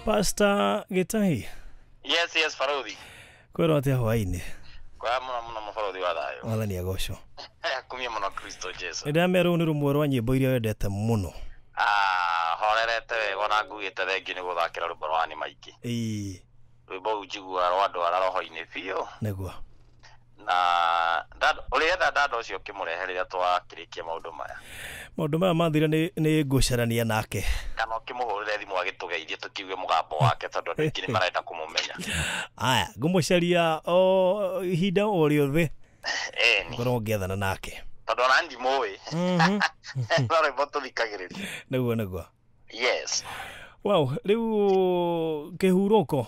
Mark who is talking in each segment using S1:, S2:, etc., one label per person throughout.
S1: Pastor Gitahi.
S2: Yes, yes, Farodhi.
S1: Kwĩrwo atĩa hwaĩ-inĩ?
S2: Kwa muno muno mabarothi wa thayũ.
S1: Mwathani agocwo.
S2: Akumie muno Kristo Jesu.
S1: Nĩ ndĩramenya rũu nĩ rũmwe rwa nyĩmbo iria wendete mũno.
S2: Ah, horerete wega ona ngugĩte thengiũ nĩ gũthakĩra rwĩmbo rwa nĩ maingĩ.
S1: Ĩĩ,
S2: Rwĩmbo rũu njiguaga rwandwara roho-inĩ biũ.
S1: nĩguo.
S2: Na ũrĩetha dada ũcio ũkĩmũrehe rĩrĩa twakĩrĩkia maũndũ maya.
S1: Maũndũ maya mathira nĩ ngũcarania nake.
S2: Kana ũkĩmũhũrĩre thimũ agĩtũgeithie tũkĩigue mũgambo wake tondũ andũ aingĩ nĩ marenda kũmũmenya.
S1: Aya, ngũmũcaria o ihinda o rĩothe
S2: Ĩni.
S1: ngorwo ngĩethana nake.
S2: Tondũ ona ndimũĩ. No rwĩmbo tũthikagĩrĩria.
S1: Nĩguo nĩguo.
S2: Yes.
S1: Wow, rĩu kĩhurũko.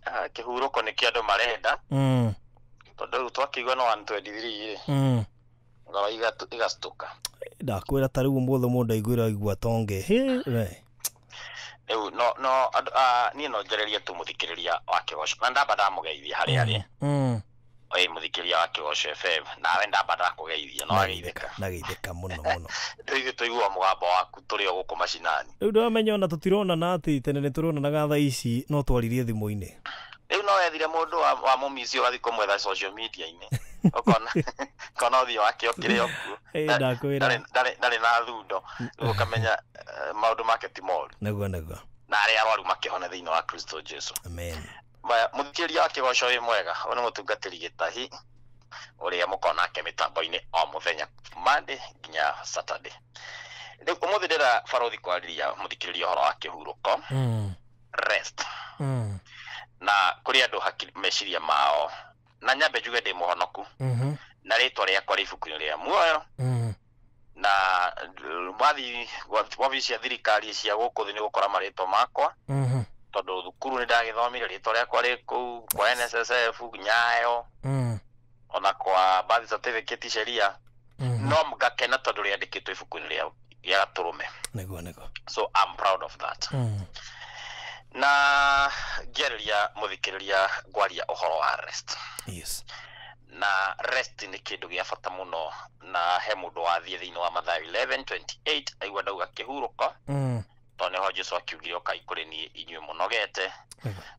S2: Ah, kĩhurũko nĩkĩo andũ marenda. Tondũ rĩu twakĩigua no 123 rĩ. Ngoro igacitũka.
S1: Ndakwĩra ta rĩu ũmũthĩ mũndũ aiguĩra aigua tonge. Hĩ, we.
S2: Rĩu no no andũ niĩ no njererie tu mũthikĩrĩria wa Kĩgoco na ndamba ndamũgeithia harĩa arĩ. Ĩ mũthikĩrĩria wa Kĩgoco FM nawe ndamba ndakũgeithia no wageithĩka.
S1: Ndageithĩka mũno mũno.
S2: Rĩu ithuĩ tũiguaga mũgambo waku tũrĩ o gũkũ macinani.
S1: Rĩu ndĩramenya ona tũtironana atĩ tene nĩ tũronanaga thaa ici no twaririe thimũ-inĩ.
S2: Rĩu no wethire mũndũ wa mũmici ũgathiĩ kũmwetha social media-inĩ. Ũkona ũkona ũthiũ wake ũkĩrĩ o kuo.
S1: Ĩ, ndakwĩra.
S2: Ndarĩ na thundo. Rĩu ũkamenya maũndũ make ti moru.
S1: Nĩguo nĩguo.
S2: Na arĩa arwaru makĩhone thĩinĩ wa Kristo Jesu.
S1: Amen.
S2: Mũthikĩrĩria wa Kĩgoco wĩ mwega, ũyũ nĩ mũtungatĩri Gĩtahi ũrĩa mũkoragwo nake mĩtambo-inĩ o mũthenya Monday nginya Saturday. Rĩu ũmũthĩ ndĩra barothi kwarĩria mũthikĩrĩria ũhoro wa kĩhurũko, rest. Na kũrĩ andũ hakiri meciria mao na nyambe njuge ndĩ mũhonoku na rĩtwa rĩakwa rĩ ibuku-inĩ rĩa muoyo na wathi wabici cia thirikari cia gũkũ thĩ nĩ gũkora marĩtwa makwa tondũ thukuru nĩ ndagĩthomire rĩtwa rĩakwa rĩ kũu kwa NSSF Nyayo ona kwa birth certificate sheria no ngakena tondũ rĩandĩkĩtwo ibuku-inĩ rĩa gatũrũme.
S1: Nĩguo nĩguo.
S2: So I'm proud of that. Na ngĩarĩria mũthikĩrĩria ngwaria ũhoro wa rest.
S1: Yes.
S2: Na rest nĩ kĩndũ gĩa bata mũno na he mũndũ wathiĩ thĩinĩ wa Mathayo 11:28 aigua ndauga kĩhurũko tondũ nĩho Jesu akiugire ũkai kũrĩ niĩ inyuĩ mũnogete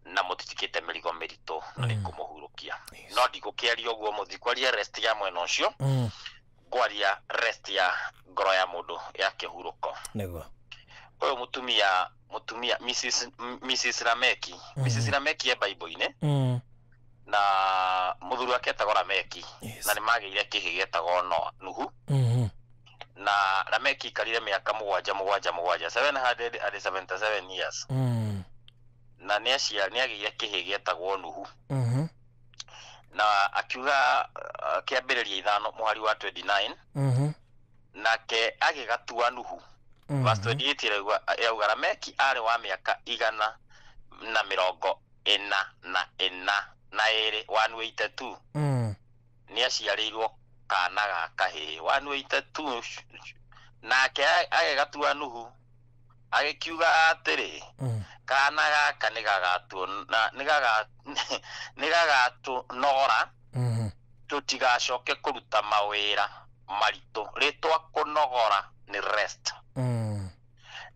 S2: na mũtitikĩte mĩrigo mĩritũ na nĩngũmũhurũkia. No ndigũkĩaria ũguo mũthi kwaria rest ya mwena ũcio ngwaria rest ya ngoro ya mũndũ ya kĩhurũko.
S1: Nĩguo.
S2: Ũyũ mũtumia Mrs Rameki. Mrs Rameki e Bible-inĩ na mũthuri wake etagwo Rameki na nĩ magĩire kĩhĩ gĩetagwo Noa Nuhu. Na Rameki ikarire mĩaka mũgwanja mũgwanja mũgwanja 777 years. Na nĩagĩire kĩhĩ gĩetagwo Nuhu. Na akiuga kĩambĩrĩria 5 mũhari wa 29 nake agĩgatua Nuhu. Verse 28 yauga Rameki arĩ wa mĩaka 142 182 nĩaciarĩirwo kana ga kahĩĩ 182 nake agĩgatua Nuhu agĩkiuga atĩrĩ kana gaka nĩgagatũnogora tũtigacoke kũruta mawĩra maritũ. Rĩtwa kũnogora nĩ rest.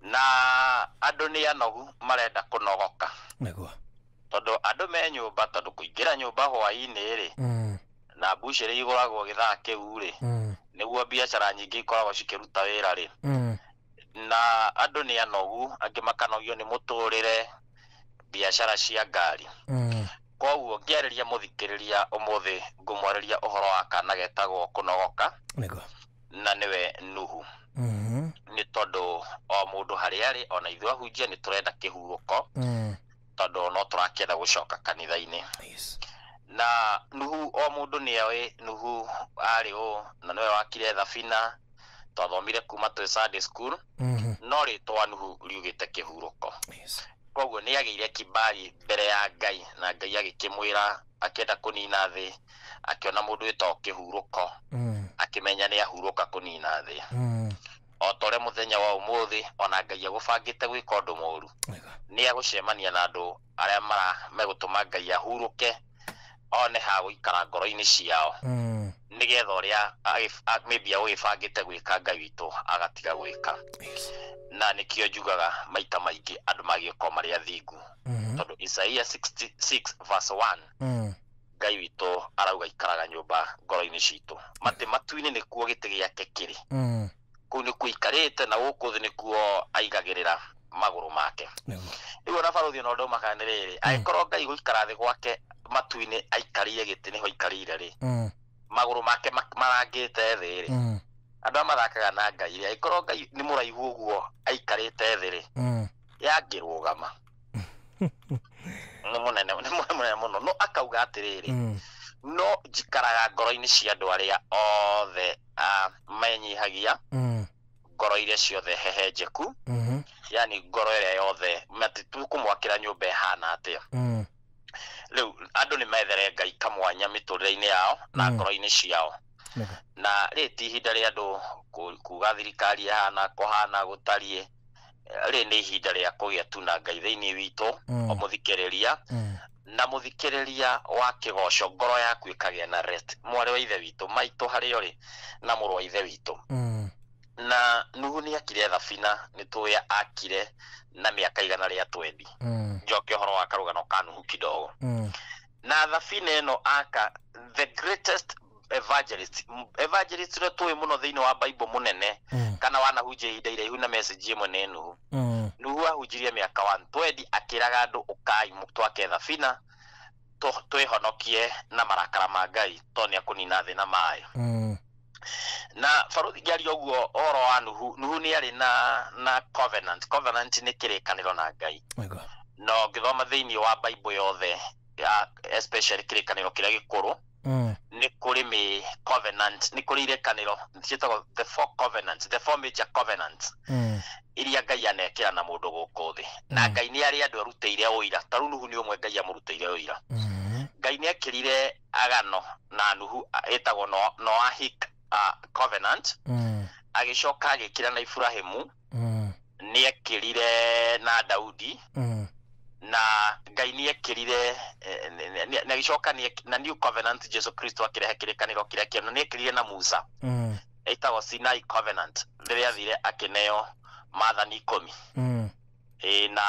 S2: Na andũ nĩ anogu marenda kũnogoka.
S1: Nĩguo.
S2: Tondũ andũ me nyũmba tondũ kũingĩra nyũmba hwaĩ-inĩ rĩ na mbucĩrĩ igũragwo gĩthaa kĩu rĩ nĩguo biacara nyingĩ ikoragwo cikĩruta wĩra rĩ na andũ nĩ anogu angĩ makanogio nĩ mũtũrĩre biacara cia ngari. Koguo ngĩarĩria mũthikĩrĩria ũmũthĩ ngũmwarĩria ũhoro wa kana getagwo kũnogoka.
S1: Nĩguo.
S2: Na nĩwe Nuhu. Nĩ tondũ o mũndũ harĩa arĩ ona ithuĩ ahunjia nĩ tũrenda kĩhurũko tondũ no tũrakĩenda gũcoka kanitha-inĩ.
S1: Yes.
S2: Na Nuhu o mũndũ nĩoĩ Nuhu arĩ ũ na nĩwe wakire thabina twathomire kuma twĩ Sunday school no rĩtwa Nuhu riugĩte kĩhurũko.
S1: Yes.
S2: Koguo nĩagĩire kibali mbere ya Ngai na Ngai agĩkĩmwĩra akĩenda kũnina thĩ akĩona mũndũ wĩtagwo kĩhurũko akĩmenya nĩ ahurũka kũnina thĩ. O ta ũrĩa mũthenya wa ũmũthĩ ona Ngai agũbangĩte gwĩka ũndũ mũru nĩ agũcemania na andũ arĩa megũtũma Ngai ahurũke one ha gũikara ngoro-inĩ ciao Nĩgetha ũrĩa maybe agũgĩbangĩte gwĩka Ngai witũ agatiga gwĩka.
S1: Yes.
S2: Na nĩkĩo njugaga maita maingĩ andũ magĩkorwo marĩ athingu. Tondũ Isaia 66 verse 1, Ngai witũ arauga ikaraga nyũmba ngoro-inĩ citũ. Matĩ matu-inĩ nĩkuo gĩtĩ gĩake kĩrĩ. Kũu nĩkuo ikarĩte na gũkũ thĩ nĩkuo aigagĩrĩra magũrũ make.
S1: Nĩguo.
S2: Rĩu ona barũthi ona ũndũ ũmakaga nĩ rĩrĩ, angĩkorwo Ngai gũikara thĩ gwake matu-inĩ aikarĩire gĩtĩ nĩho aikarĩire rĩ, magũrũ make marangĩte thĩ rĩ, andũ aya mathakaga na Ngai rĩ, angĩkorwo Ngai nĩ mũraihu ũguo aikarĩte thĩ rĩ, yangĩrũgama. Nĩ mũnene, nĩ mũnene mũno. No akauga atĩrĩrĩ, no njikaraga ngoro-inĩ cia andũ arĩa othe menyihagia, ngoro iria ciothe hehenjeku, yani ngoro ĩrĩa yothe tũkũmwakĩra nyũmba ĩhana atĩa. Rĩu andũ nĩ methere Ngai kamwanya mĩtũrĩre-inĩ yao na ngoro-inĩ ciao.
S1: Nĩguo.
S2: Na rĩ ti ihinda rĩa andũ kuga thirikari ĩhana kũhana gũtariĩ. Rĩ nĩ ihinda rĩa kũgĩa tu na Ngai thĩinĩ witũ, o mũthikĩrĩria. Na mũthikĩrĩria wa kĩgoco ngoro yaku ĩkagĩa na rest. Mwarĩ wa ithe witũ, maitũ harĩa ũrĩ na mũrũ wa ithe witũ. Na Nuhu nĩ akire thabina, nĩ tũĩ akire na mĩaka 120. Njoke ũhoro wa karũgano ka Nuhu kidogo. Na thabina ĩno aka the greatest evangelist, evangelist ũrĩa tũĩ mũno thĩinĩ wa Bible mũnene, kana wanahunjia ihinda iraihu na message ĩmwe nĩ Nuhu. Nuhu ahunjirie mĩaka 120 akĩraga andũ ũkai twake thabina twĩhonokie na marakara ma Ngai tondũ nĩ akũnina thĩ na maĩ. Na barũthi ngĩaria ũguo ũhoro wa Nuhu, Nuhu nĩ arĩ na covenant. Covenant nĩ kĩrĩkanĩro na Ngai.
S1: Nĩguo.
S2: Na ũngĩthoma thĩinĩ wa Bible yothe, especially kĩrĩkanĩro kĩrĩa gĩkũrũ, nĩ kũrĩ mĩ covenant, nĩ kũrĩ irĩkanĩro ciĩtagwo the four covenants, the four major covenants, iria Ngai anekĩra na mũndũ gũkũ thĩ. Na Ngai nĩ arĩ andũ arutĩire ũira. Ta rĩu Nuhu nĩ ũmwe Ngai amũrutĩire ũira. Ngai nĩ ekĩrire agano na Nuhu, ĩtagwo Noahic covenant. Agĩcoka agĩkĩra na Ibrahimu, nĩ ekĩrire na Daudi, na Ngai nĩ ekĩrire, na agĩcoka na new covenant Jesu Kristo akĩrehe kĩrĩkanĩro kĩrĩa kĩerũ, na nĩ ekĩrire na Musa. Ĩtagwo Sinai covenant, rĩrĩa athire akĩneo maathani 10. Na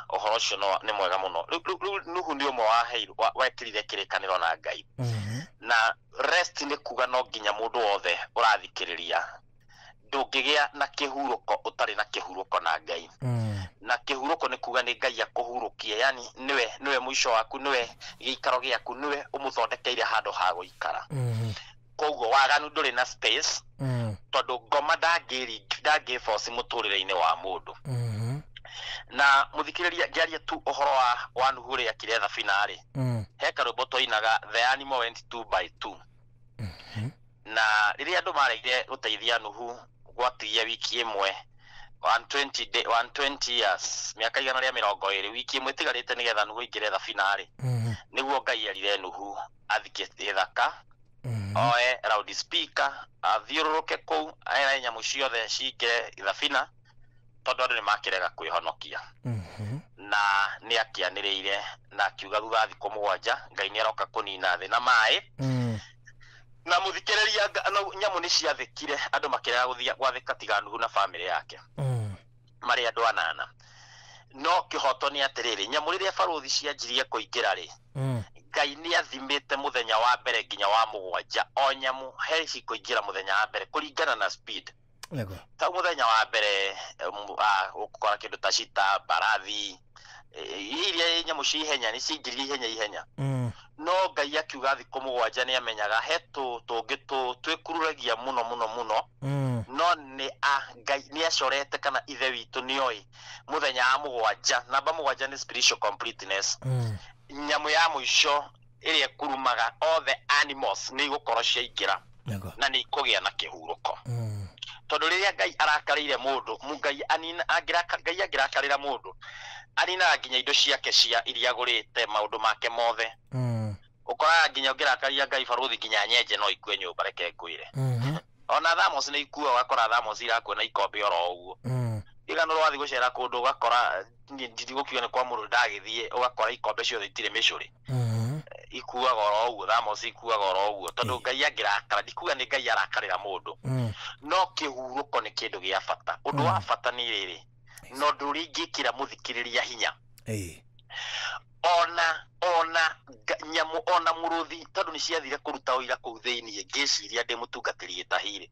S2: ũhoro ũcio nĩ mwega mũno. Rĩu Nuhu nĩ ũmwe wekĩrire kĩrĩkanĩro na Ngai. Na rest nĩ kuga no nginya mũndũ wothe ũrathikĩrĩria ndũngĩgĩa na kĩhurũko ũtarĩ na kĩhurũko na Ngai. Na kĩhurũko nĩ kuga nĩ Ngai akũhurũkie, yani nĩwe mũico waku, nĩwe gĩikaro gĩaku, nĩwe ũmũthondekeire handũ ha gũikara. Koguo waganu ndũrĩ na space, tondũ ngoma ndangĩboci mũtũrĩre-inĩ wa mũndũ. Na mũthikĩrĩria ngĩaria tu ũhoro wa Nuhu ũrĩa akire thabina rĩ, he karwĩmbo twainaga the animal went 2 by 2. Na rĩrĩa andũ maregire gũteithia Nuhu gwatigia wiki ĩmwe, 120 day, 120 years, mĩaka 120, wiki ĩmwe ĩtigarĩte nĩgetha Nuhu aingĩre thabina rĩ, nĩguo Ngai erire Nuhu athiĩ gĩthaka, oe loudspeaker, athiũrũrũke kũu, ere nyamũ ciothe cingĩre thabina, tondũ andũ nĩmakĩrega kwĩhonokia. Na nĩ akĩanĩrĩire na akiuga thutha wa thikũ 7 Ngai nĩ aroka kũnina thĩ na maĩ. Na mũthikĩrĩria no, nyamũ nĩ ciathĩkire, andũ makĩrega gũthiĩ gwathĩka tiga Nuhu na bamĩrĩ yake. Marĩ andũ 8. No kĩhoto nĩ atĩrĩrĩ, nyamũ rĩrĩa barũthi cianjirie kũingĩra rĩ, Ngai nĩ athimĩte mũthenya wa mbere nginya wa 7, o nyamũ he cikũingĩra mũthenya wa mbere kũringana na speed.
S1: Nĩguo.
S2: Ta mũthenya wa mbere, ũgũkora kĩndũ ta cita, mbarathi, iria nyamũ cia ihenya nĩ ciaingĩrire ihenya ihenya. No Ngai akiuga thikũ 7 nĩ amenyaga he tũngĩ twĩkururagia mũno mũno mũno. No nĩ Ngai nĩ acorete kana ithe witũ nĩ oĩ mũthenya wa 7, namba 7 nĩ spiritual completeness. Nyamũ ya mũico ĩrĩa ĩkurumaga all the animals nĩ igũkorwo ciaingĩra.
S1: Nĩguo.
S2: Na nĩ ikũgĩa na kĩhurũko. Tondũ rĩrĩa Ngai arakarĩire mũndũ, Ngai anina, angĩraka, Ngai angĩrakarĩra mũndũ, aninaga nginya indo ciake cia iria agũrĩte, maũndũ make mothe. Ũkoraga nginya ũngĩrakaria Ngai barũthi nginya nyenje no ikue nyũmba, reke ngwĩre. Ona thamos nĩ ikua, ũgakora thamos irakua na ikombe oro ũguo. Igano rwathiĩ gũcera kũndũ ũgakora, ndirigũkiuga nĩ kwa mũndũ ndagĩthiĩ, ũgakora ikombe ciothe itirĩ mĩcũrĩ. Ikuaga oro ũguo, thamos ikuaga oro ũguo, tondũ Ngai angĩrakara, ndikuga nĩ Ngai arakarĩra mũndũ, no kĩhurũko nĩ kĩndũ gĩa bata. Ũndũ wa bata nĩ rĩrĩ, no ũndũ ũrĩa ingĩkĩra mũthikĩrĩria hinya, ona nyamũ ona mũrũthi, tondũ nĩ ciathire kũruta ũira kũu thĩiniĩ, ngĩciria ndĩ mũtungatĩri gĩtahirĩ,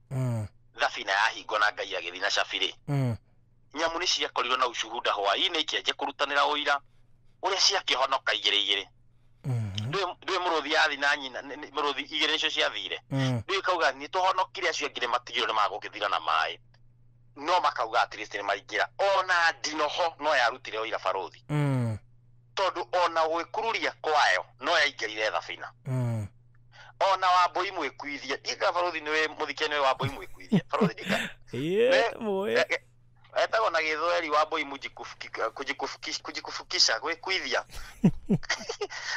S2: thabina yahingwo na Ngai agĩthiĩ na cabirĩ, nyamũ nĩ ciakorirwo na ushuhuda hwaĩ-inĩ ikĩanjia kũrutanĩra ũira ũrĩa ciakĩhonoka igĩrĩ igĩrĩ. Ndũĩ mũrũthi yathi na nyina, mũrũthi igĩrĩ nĩcio ciathire, ndũĩ kauga nĩ tũhonokire, acio angĩ nĩ matigirwo nĩ magũgĩthira na maĩ, no makauga at least nĩ maingĩra. Ona ndinoho no yarutire ũira barũthi, tondũ ona gwĩkururia kwayo no yaingĩrire thabina. Ona Wambũi mwĩkuithia, ndika barũthi nĩwe mũthikia, nĩwe Wambũi mwĩkuithia barũthi, ndika etagwo na gĩthweri Wambũi kujikufukisha, gwĩkuithia,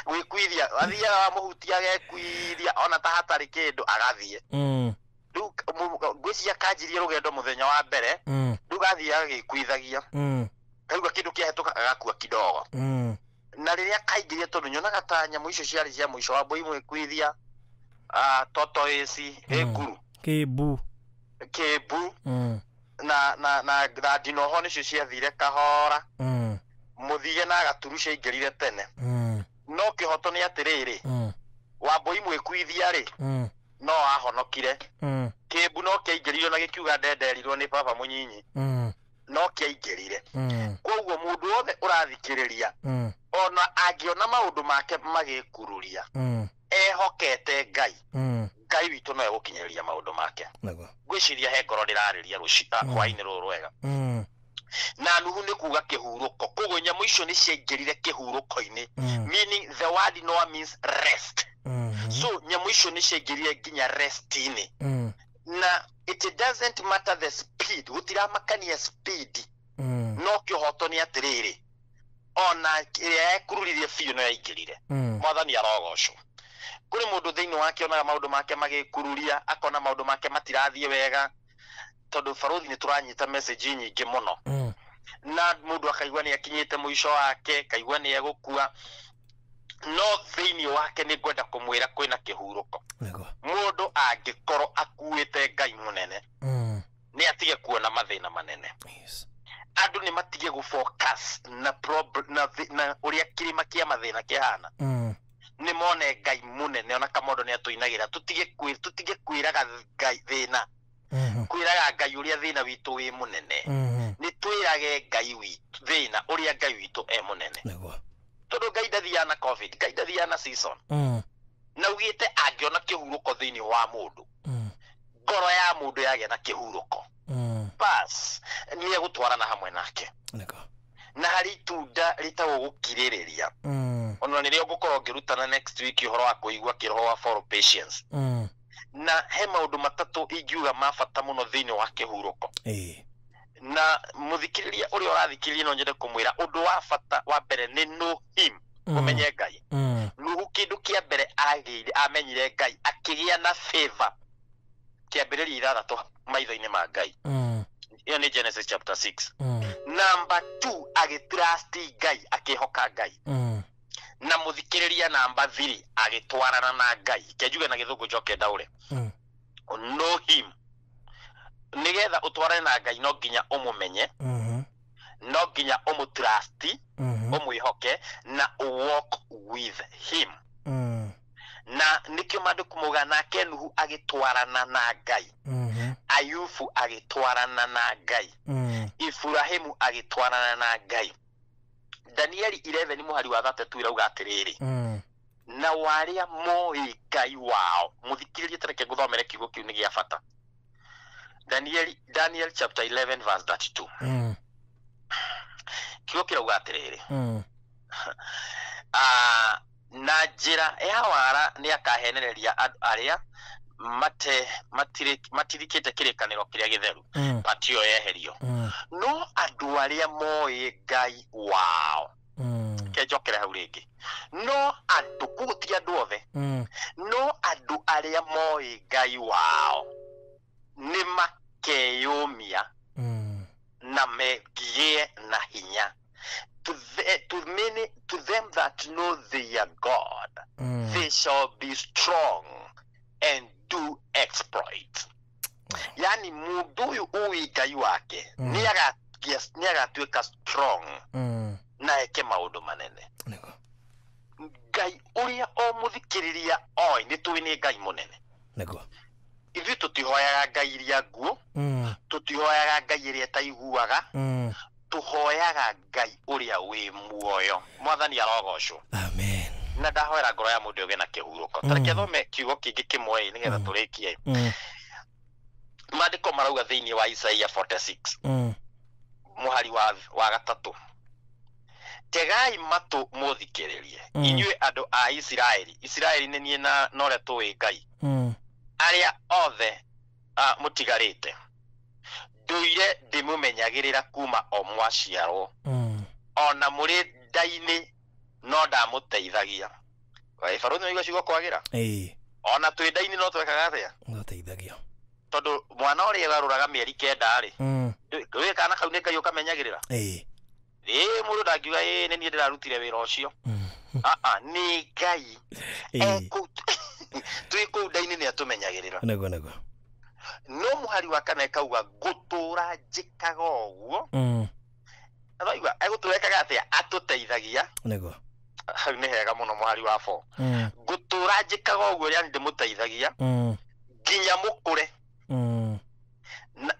S2: gwĩkuithia, athiaga wamũhutia agekuithia ona ta hatarĩ kĩndũ agathiĩ. Rĩu ngwĩciria kanjirie rũgendo mũthenya wa mbere, rĩu gathiaga agĩkuithagia, kaigua kĩndũ kĩahĩtũka agakua kidogo. Na rĩrĩa kaingĩria, tondũ nyonaga ta nyamũ icio ciarĩ cia mũico, Wambũi mwĩkuithia, tortoise, ĩnguru,
S1: kĩmbu,
S2: kĩmbu, na na na na ndinoho nĩcio ciathire kahora, mũthige na gaturu ciaingĩrire tene. No kĩhoto nĩ atĩrĩrĩ, Wambũi mwĩkuithia rĩ, no ahonokire. Kĩmbu no kĩaingĩririo na gĩkiuga ndenderirwo nĩ baba mũnyinyi, no kĩaingĩrire. Koguo mũndũ wothe ũrathikĩrĩria, ona angĩona maũndũ make magĩkururia, ehokete Ngai, Ngai witũ no egũkinyĩrĩria maũndũ make. Ngwĩciria he ngoro ndĩrarĩria hwaĩ-inĩ rũrũ rwega. Na Nuhu nĩ kuga kĩhurũko, koguo nyamũ icio nĩ ciaingĩrire kĩhurũko-inĩ, meaning the word Noah means rest. So nyamũ icio nĩ ciaingĩrire nginya rest-inĩ. Na it doesn't matter the speed, gũtiramakania speed, no kĩhoto nĩ atĩrĩrĩ, ona ĩrĩa yekururirie biũ no yaingĩrire. Mwathani arogocwo. Kũrĩ mũndũ thĩinĩ wake onaga maũndũ make magĩkururia, akona maũndũ make matirathiĩ wega, tondũ barũthi nĩ tũranyita message nyingĩ mũno, na mũndũ akaigua nĩ akinyĩte mũico wake, kaigua nĩ egũkua, no thĩinĩ wake nĩ ngwenda kũmwĩra kwĩna kĩhurũko. Mũndũ angĩkorwo akuĩte Ngai mũnene, nĩ atige kuona mathĩna manene. Andũ nĩ matige gũfocus na na ũrĩa kĩrĩma kĩa mathĩna kĩhana, nĩ mone Ngai mũnene. Ona Kamondo nĩ atũinagĩra, tũtige kwĩraga Ngai thĩna, kwĩraga Ngai ũrĩa thĩna witũ wĩ mũnene. Nĩ twĩrage Ngai witũ thĩna ũrĩa Ngai witũ e mũnene, tondũ Ngai ndathiaga na COVID, Ngai ndathiaga na season. Na ugĩte angĩona kĩhurũko thĩinĩ wa mũndũ, ngoro ya mũndũ yagĩa na kĩhurũko, bas nĩ egũtwarana hamwe nake. Na harĩ itunda rĩtagwo gũkirĩrĩria, ona nĩrĩo ngũkorwo ngĩrutana next week ũhoro wa kũigua kĩroho wa for patience. Na he maũndũ matatũ ingiuga ma bata mũno thĩinĩ wa kĩhurũko. Na mũthikĩrĩria ũrĩa ũrathikĩrĩria, no nyende kũmwĩra ũndũ wa bata wa mbere nĩ know him, ũmenye Ngai. Nuhu kĩndũ kĩa mbere agĩire, amenyire Ngai, akĩgĩa na favor, kĩambĩrĩria 6 maitho-inĩ ma Ngai. Ĩyo nĩ Genesis chapter 6. Number 2, agĩtrust Ngai, akĩhoka Ngai. Na mũthikĩrĩria, namba 3, agĩtwarana na Ngai. Kenjuge na gĩthũngũ njoke ndaũre. Know him, nĩgetha ũtwarane na Ngai no nginya ũmũmenye, no nginya ũmũtrust, ũmwĩhoke, na walk with him. Na nĩkĩo maandĩko mauga nake Nuhu agĩtwarana na Ngai, Ayubu agĩtwarana na Ngai, Iburahĩmu agĩtwarana na Ngai. Danieli 11 mũhari wa 32 irauga atĩrĩrĩ, na warĩa moĩ Ngai wao. Mũthikĩrĩrie, tareke ngũthomere kiugo kĩu nĩ gĩa bata. Daniel chapter 11 verse 32, kiugo kĩrauga atĩrĩrĩ, na njĩra ya wara nĩ akahenereria andũ arĩa matirikĩte kĩrĩkanĩro kĩrĩa gĩtheru, pati ĩyo yeherio, no andũ arĩa moĩ Ngai wao. Kenjokere hau rĩngĩ, no andũ, koguo ti andũ othe, no andũ arĩa moĩ Ngai wao nĩ makeyũmia na megĩe na hinya. To them that know their God, they shall be strong and do exploit. Yani mundu uyu uwi Ngai wake ni agatuika strong na eke maundu manene. Ngai uria o muthikiriria oi ni tuwi ni Ngai munene.
S1: Niguo.
S2: Ithuĩ tũtihoyaga Ngai iria nguũ, tũtihoyaga Ngai ĩrĩa ĩtaiguaga, tũhoyaga Ngai ũrĩa wĩ muoyo. Mwathani arogocwo.
S1: Amen.
S2: Na ndahoera ngoro ya mũndũ ũgĩe na kĩhurũko. Ta reke thome kiugo kĩngĩ kĩmwe nĩgetha tũrĩkie. Maandĩko marauga thĩinĩ wa Isaia 46 mũhari wa 3, tegai matũ mũthikĩrĩrie inyuĩ andũ a Isiraeli. Isiraeli nĩ niĩ na ũrĩa tũĩ Ngai, arĩa othe mũtigarĩte, ndũire ndĩmũmenyagĩrĩra kuma o mwaciarwo, ona mũrĩ nda-inĩ no ndamũteithagia. Barũthi nĩwaigua ciugo kwagĩra? Ona twĩ nda-inĩ no twekaga atĩa?
S1: Ndoteithagia.
S2: Tondũ mwana ũrĩa ũgarũraga mĩeri 9 rĩ, wĩ kana kau nĩ Ngai ũkamenyagĩrĩra. Ĩĩ mũndũ ndangiuga ĩĩ nĩ niĩ ndĩrarutire wĩra ũcio. Nĩ Ngai. Twĩ kũu nda-inĩ nĩ atũmenyagĩrĩra.
S1: Nĩguo nĩguo.
S2: No mũhari wa 4 kauga ngũtũra njĩkaga ũguo. Araigua egũtũra ekaga atĩa? Atũteithagia.
S1: Nĩguo.
S2: Hau nĩ hega mũno mũhari wa 4. Ngũtũra njĩkaga ũguo yani ndĩmũteithagia nginya mũkũre.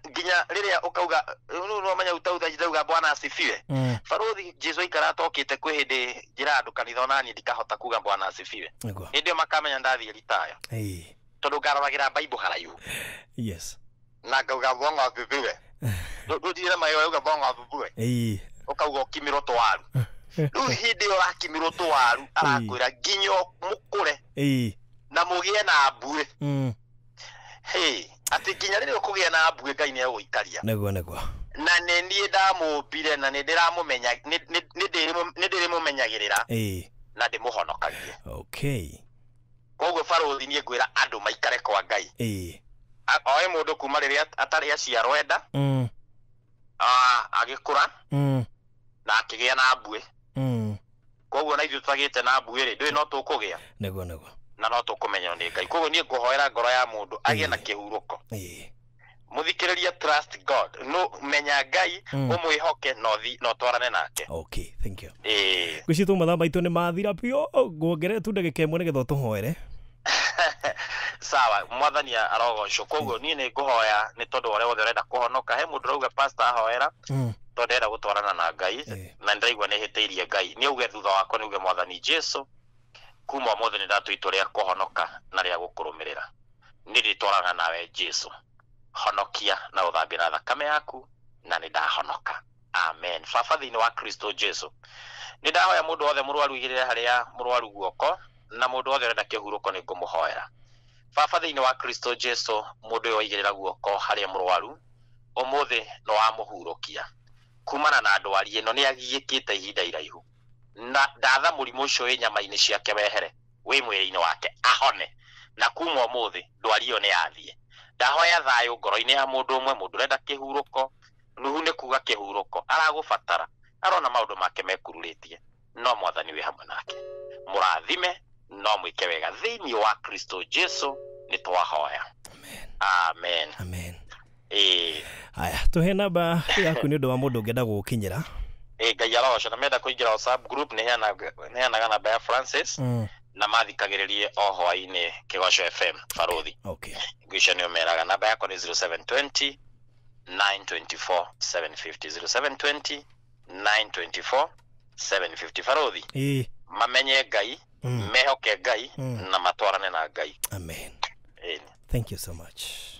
S2: Nginya rĩrĩa ũkauga rĩu nĩwamenya utauga ndauga Bwana asifiwe. Barũthi Jesu aikara atokĩte kwĩ hĩndĩ njĩra andũ kanitha ona niĩ ndikahota kuga Bwana asifiwe. Hĩndĩ ĩyo makamenya ndathiĩ ritaya. Tondũ ngaroragĩra Bible haraihu.
S1: Yes.
S2: Na ngauga Bwana asifiwe. Ndũthire maĩ ũrauga Bwana asifiwe. Ũkauga ũkimirwo tũwaru. Rĩu hĩndĩ ĩyo ũrakimirwo tũwaru arakwĩra nginya mũkũre na mũgĩe na mbuĩ. Hey, atĩ nginya rĩrĩa ũkũgĩa na mbuĩ Ngai nĩegũikaria.
S1: Nĩguo nĩguo.
S2: Na nĩ niĩ ndamũmbire na nĩ ndĩramũmenya, nĩ ndĩrĩmũmenyagĩrĩra na ndĩmũhonokagie.
S1: Okay.
S2: Koguo barũthi niĩ ngwĩra andũ maikare kwa Ngai. Oe mũndũ kuma rĩrĩa atarĩ aciarwo enda, agĩkũra na akĩgĩa na mbuĩ. Koguo na ithuĩ tũtagĩte na mbuĩ rĩ, ndũĩ no tũkũgĩa.
S1: Nĩguo nĩguo.
S2: Na no tũkũmenywo nĩ Ngai. Koguo niĩ ngũhoera ngoro ya mũndũ agĩe na kĩhurũko. Mũthikĩrĩria, trust God. No menya Ngai, ũmwĩhoke na ũtwarane nake.
S1: Okay, thank you. Ngwĩciria mathaa maitũ nĩ mathira biũ, nguongerere tu ndagĩka ĩmwe nĩgetha ũtũhoere.
S2: Sawa, mwathani arogocwo. Koguo niĩ nĩ ngũhoya nĩ tondũ ũrĩa wothe ũrenda kũhonoka. He mũndũ ũrauga pastor ahoera tondũ ndĩrenda gũtwarana na Ngai na nĩndĩraigua nĩhĩtĩirie Ngai. Nĩ auge thutha wakwa nĩ auge Mwathani Jesu, kuma ũmũthĩ nĩ ndatua itua rĩa kũhonoka na rĩa gũkũrũmĩrĩra. Nĩ ndĩtwarana nawe Jesu, honokia na ũthambie na thakame yaku na nĩ ndahonoka. Amen. Baba thĩinĩ wa Kristo Jesu, nĩ ndahoya mũndũ wothe mũrwaru igĩrĩre harĩa mũrwaru guoko, na mũndũ wothe ũrenda kĩhurũko nĩ ngũmũhoera. Baba thĩinĩ wa Kristo Jesu, mũndũ ũyũ waigĩrĩra guoko harĩa mũrwaru ũmũthĩ no wamũhurũkia kumana na ndwari ĩno nĩ agiĩkĩte ihinda iraihu, na ndatha mũrimũ ũcio wĩ nyama-inĩ ciake wehere wĩ mwĩrĩ-inĩ wake ahone, na kuma ũmũthĩ ndwari ĩyo nĩ yathiĩ. Ndahoya thayũ ngoro-inĩ ya mũndũ ũmwe, mũndũ ũrenda kĩhurũko. Nuhu nĩ kuga kĩhurũko aragũbatara, arona maũndũ make mekururĩtie, no Mwathani wĩ hamwe nake. Mũrathime no mwĩke wega thĩinĩ wa Kristo Jesu nĩ twahoya. Amen.
S1: Amen. Haya, tũhe namba yaku nĩ ũndũ wa mũndũ ũngĩenda gũgũkinyĩra.
S2: Ngai arogocwo. Na menda kũingĩra WhatsApp group nĩ heanaga namba ya Francis na mathikagĩrĩrie o hwaĩ-inĩ Kĩgoco FM barũthi.
S1: Okay.
S2: Ngwĩciria nĩo meraga. Namba yakwa nĩ 0720 924 750. 0720 924 750. Barũthi, mamenye Ngai, mehoke Ngai na matwarane na Ngai.
S1: Amen. Thank you so much.